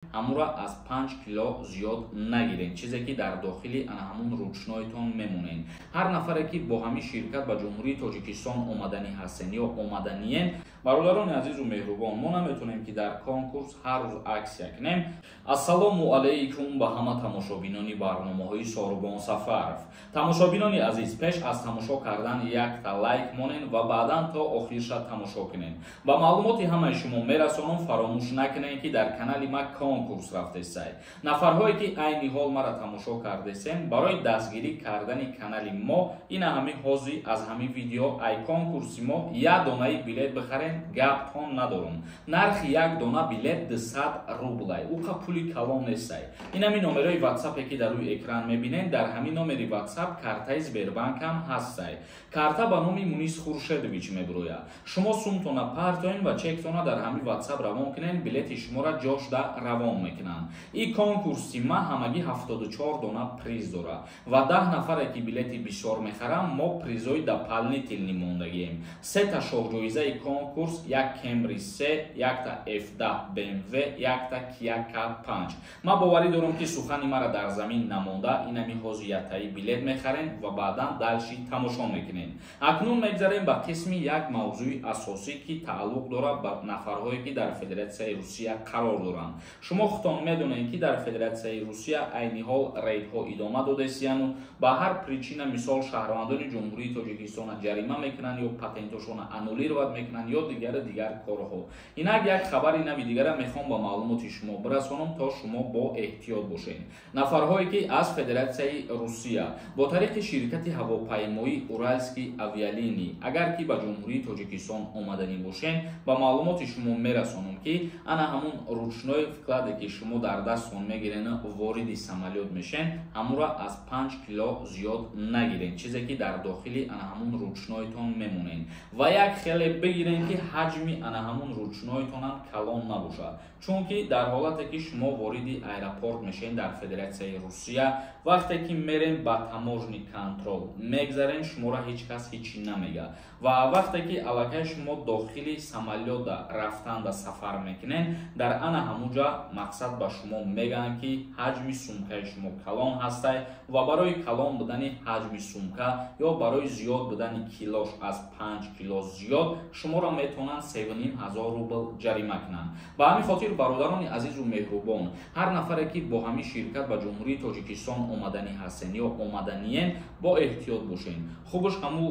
Ҳамура аз 5 кило зиёд нагирен, чизе ки дар дохили ана ҳамун ручнойтон мемонен. Ҳар нафаре ки бо ҳамин ширкат ба Ҷумҳурии Тоҷикистон омаданӣ ҳастен ё омаданиен, бародарони азизу меҳрубон, мо наметонем, ки дар конкурс ҳар рӯз аксия кунем. Ассалому алайкум ба ҳама тамошобинони барномаҳои Сорубон Сафаров. Тамошобинони азиз, пеш аз тамошо кардан якта лайк монен ва баъдан то охирша тамошо кунен. Ба маълумоти ҳамаи шумо мерасонам, фаромӯш накунем, ки дар канали ма конкурс рафтесай. Нафарҳое ки айни ҳол мара тамошо кардесен, барои дастгирӣ кардани канали мо ина ҳамин ҳозир аз ҳамин видео ай конкурси мо як донаи билет бихарен. Гаптон надорум, нархи як дона билет 200 рублай, уқа пули калон нестай. Ин ҳамин номерои ватсапе ки дар рӯи экран мебинен, дар ҳамин номери ватсап картаи Сбербанкам ҳастай. Карта ба номи Мунис Хуршедович мебирояд. Шумо сумтона партоен ва чектона дар ҳамин ватсап равон кунен, билети шуморо ҷошда равон мекунанд. Ин конкурси ма ҳамагӣ 74 дона приз дорад ва 10 нафаре ки билети бисёр мехаранд, мо призои дополнительный мондагием. Сета шоҳҷоизаи конкурс: як Кемри се, якта F10 BMW, якта Kia K5. Ман боварӣ дорам, ки сухани мара дар замин намонда, инами ҳозир яктаи билет мехарем ва баъдан дальше тамошо мекунем. Акнун мегзарем ба қисми як мавзӯи асосӣ, ки тааллуқ дорад ба нафарҳое ки дар Федератсияи Русия қарор доранд. Шумо худтон медонед, ки дар Федератсияи Русия айни ҳол рейдҳо идома додасияну ба ҳар причина, мисол, шаҳрвандони Ҷумҳурии Тоҷикистона ҷарима мекунанд ё патентошона аннулировать мекунанд ё дигару дигар корҳо. Инак як хабари нави дигара мехоҳам ба маълумоти шумо бирасонам, то шумо бо эҳтиёт бошед. Нафарҳое ки аз Федератсияи Русия бо тариқи ширкати ҳавопаймоӣ Уральские авиалинии агар ки ба Ҷумҳурии Тоҷикистон омаданӣ бошед, ба маълумоти шумо мерасонам, ки ана ҳамун ручной вкладе ки шумо дар дасттон мегирен, вориди самолёт мешен, ҳамура аз 5 кило зиёд нагирен, чизе ки дар дохили ана ҳамун ручнойтон мемонен, ва як хеле бигирен, ки ҳаҷми ана ҳамун ручнойтонам калон набошад, чунки дар ҳолате ки шумо вориди аэропорт мешен дар Федератсияи Русия, вақте ки мерен, ба таможенный контроль мегзарен, шуморо ҳеҷ кас ҳечи намега, ва вақте ки аллакай шумо дохили самолёта рафтанда сафар мекунен, дар ана ҳамуҷа мақсад ба шумо мегӯянд, ки ҳаҷми сумкаи шумо калон ҳастай ва барои калон будани ҳаҷми сумка ё барои зиёд будани килош аз 5 кило зиёд шуморо метавонанд 3500 рубл ҷарима кунанд. Ба ҳамин хотир, бародарони азизу меҳрубон, ҳар нафаре ки бо ҳамин ширкат ба Ҷумҳурии Тоҷикистон омаданӣ ҳастен ё омаданиен, бо эҳтиёт бошен. Хубаш ҳаму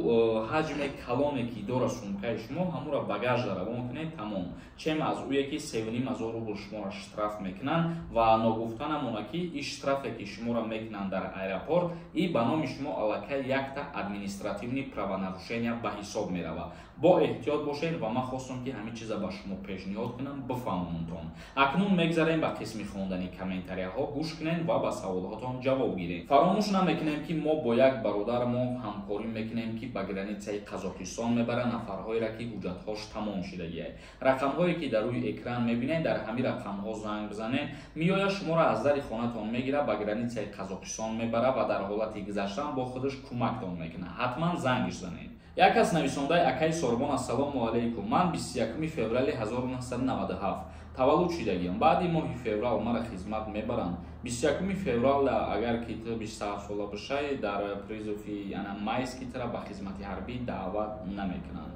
ҳаҷме калоне ки дора сумкаи шумо, ҳамура багажда равон кунед, тамом, чем аз ӯе ки 3500 рубл шуморо штраф мекунанд. Ва ногуфта намона, ки ин штрафе ки шуморо мекунанд дар аэропорт, и ба номи шумо аллакай якта административный правонарушения ба ҳисоб меравад. Бо эҳтиёт бошед ва ман хостам, ки ҳамин чиза ба шумо пешниҳод кунам, бифаҳмонтон. Акнун мегзарем ба қисми хондани комментарияҳо. Гӯш кунед ва ба саволҳотон ҷавоб гиред. Фаромӯш намекунем, ки мо бо як бародармо ҳамкорӣ мекунем, ки ба границаи Қазоқистон мебарад нафарҳоеро, ки ҳуҷҷатҳош тамом шудагиай. Рақамҳое ки дар рӯи экран мебинед, дар ҳамин рақамҳо занг бизанед, меояд, шуморо аз дари хонатон мегирад, ба границаи Қазоқистон мебарад ва дар ҳолати гузаштан бо худаш кӯмактон мекунад. Ҳатман зангиш занед. Як кас нависондаи: «Акаи Сорбон, ассалому алайкум, ман 21 феврали 1997 таваллуд шудагиам, баъди моҳи феврал мара хизмат мебаранд?» 21 феврал агар ки ту 27 сола бошай, дар призыви ана майский тра ба хизмати ҳарбӣ даъват намекунанд.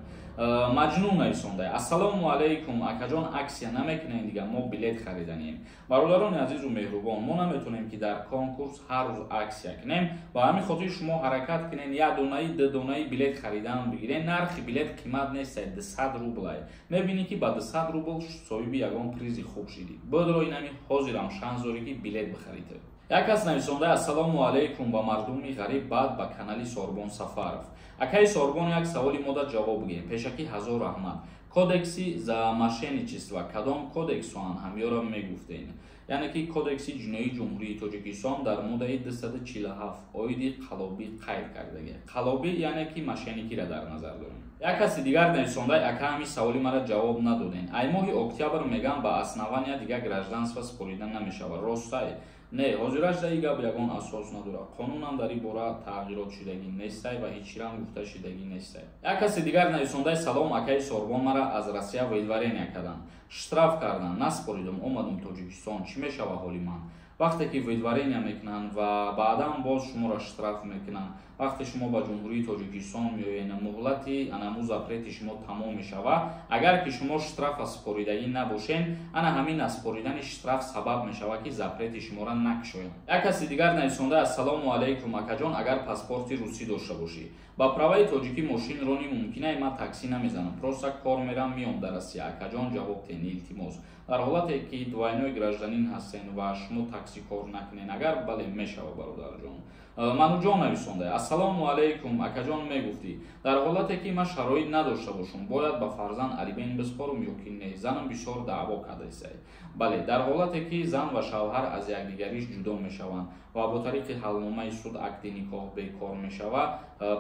Маҷнун нависондай: «Ассалому алайкум, акаҷон, аксия намекунем дига, мо билет хариданем?» Бародарони азизу меҳрубон, мо наметонем, ки дар конкурс ҳар рӯз аксия кунем. Ба ҳамин хотир шумо ҳаракат кунен, як донаи, ду донаи билет харидан бигирен. Нархи билет қимат нестай, 200 рублай. Мебинӣ, ки ба 200 рубл соҳиби ягон призи хуб шидӣ. Бодро, инами ҳозирам шанс дорӣ, ки билет бихарид. Як кас нависонда: «Ассалому алайкум ба мардуми ғариб, баъд ба канали Сорбон Сафаров. Акаи Сорбон, як саволи мода ҷавоб бигем, пешакӣ ҳазор раҳмат. Кодекси за мошенничество кадом кодексоан, ҳамёро мегуфтем?» Яъне ки Кодекси ҷиноии Ҷумҳурии Тоҷикистон дар моддаи 247 оиди қаллобӣ қайд кардагӣ. Қаллобӣ, яъне ки мошенникиро дар назар дорем. Як каси дигар нависонда: ака, ҳамин саволи мара ҷавоб надоден. Ай моҳи октябр мегам, ба основания дигар гражданство супорида намешавад, ростай? Не, ҳозираш дар ин гап ягон асос надорад. Қонунам дар ин бора тағйирот шудагӣ нестай ва ҳеҷ чирам гуфта шудагӣ нестай. Як каси дигар нависондаи: салом, акаи Сорбон, мара аз Россия выдворения карданд, штраф карданд, наспоридум, омадум Тоҷикистон, чӣ мешава ҳоли ман? Вақте ки выдворения мекунанд ва баъдан боз шуморо штраф мекунанд, вақте шумо ба Ҷумҳурии Тоҷикистон меоед, муҳлати анаму запрети шумо тамом мешавад. Агар ки шумо штрафа супоридагӣ набошед, ана ҳамин наспоридани штраф сабаб мешавад, ки запрети шуморо накушоянд. Як каси дигар нависонда: ассалому алайкум, акаҷон, агар паспорти русӣ дошта бошӣ, ба праваи тоҷикӣ мошин ронӣ мумкинае? Ман таксӣ намезанам, просто кор мерам, меом дар Россия. Акаҷон, ҷавоб тен, илтимос. Дар ҳолате ки двойной гражданин ҳастен ва шумо таксӣ кор накунен агар, бале, мешава, бародарҷон. Мануҷон нависонда: ассалому алайкум, акаҷон, мегуфтӣ, дар ҳолате ки ман шароит надошта бошам, бояд ба фарзанд алимент биспорум ё ки не? Занам бисёр даъво кардасай. Бале, дар ҳолате ки зан ва шавҳар аз якдигариш ҷудо мешаванд ва бо тариқи ҳалномаи суд акди никоҳ бекор мешавад,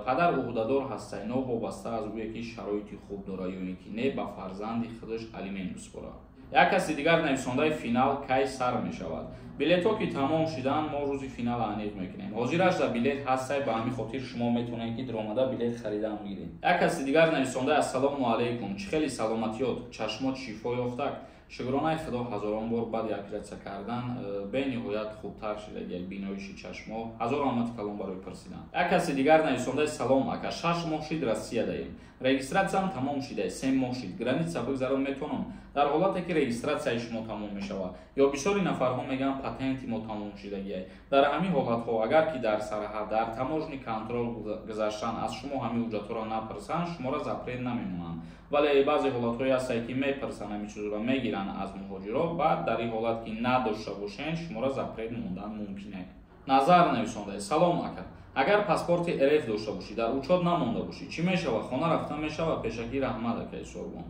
падар ӯҳдадор ҳастай, новобаста аз ӯе ки шароити хуб дорад ё ин ки не, ба фарзанди худаш алимент биспорад. Як каси дигар нависондаи: финал кай сар мешавад? Билетҳо ки тамом шуданд, мо рӯзи финала аниқ мекунем. Ҳозирашда билет ҳастай, ба ҳамин хотир шумо метавонед, ки диромада билет харидан бигиред. Як каси дигар нависондаи: ассалому алайкум, чӣ хели саломатиёт, чашмот шифо ёфтак? Шукронаи Худо, ҳазорон бор баъди оператсия кардан бениҳоят хубтар шидаги биноиши чашмҳо. Ҳазор раҳмати калон барои пурсидан. Як каси дигар нависондаи: салом, ака, 6 моҳ шид Россия даем, регистратсиям тамом шида, 3 моҳ шид, граница бигзарон метавонам? Дар ҳолате ки регистратсияи шумо тамом мешавад ё бисёри нафарҳо мегӯянд, патенти мо тамом шидагиай, дар ҳамин ҳолатҳо, агар ки дар сарҳад, дар таможенный контроль гузаштан аз шумо ҳамин ҳуҷҷатҳоро напурсанд, шуморо запрет намемонанд. Вале баъзе ҳолатҳое ҳастанд, ки мепурсанд, ҳамин чизро мегиранд аз муҳоҷиро. Баъд дар ин ҳолат ки надошта бошед, шуморо запрет мондан мумкин аст. Назар нависонда: салом, ака, агар паспорти РФ дошта бошӣ, дар учёт намонда бошӣ, чӣ мешавад? Хона рафта мешавад? Пешакӣ раҳмат, акаи Сорбон.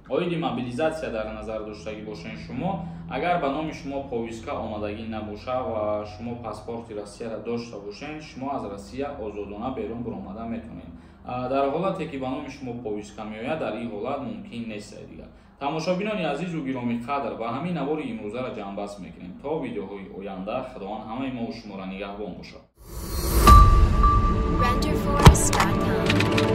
Оиди мобилизатсия дар назар доштагӣ бошед шумо, агар ба номи шумо повестка омадагӣ набоша ва шумо паспорти Россияро дошта бошед, шумо аз Россия озодона берун баромада метавонед. Дар ҳолате ки ба номи шумо повестка меояд, дар ин ҳолат мумкин нест. Дигар тамошобинони азизу гиромиқадр, ба ҳамин навори имрӯзаро ҷамъбаст мекунем. То видеоҳои оянда Худованд ҳамаи мову шуморо нигаҳбон бошад. Renderforest.com.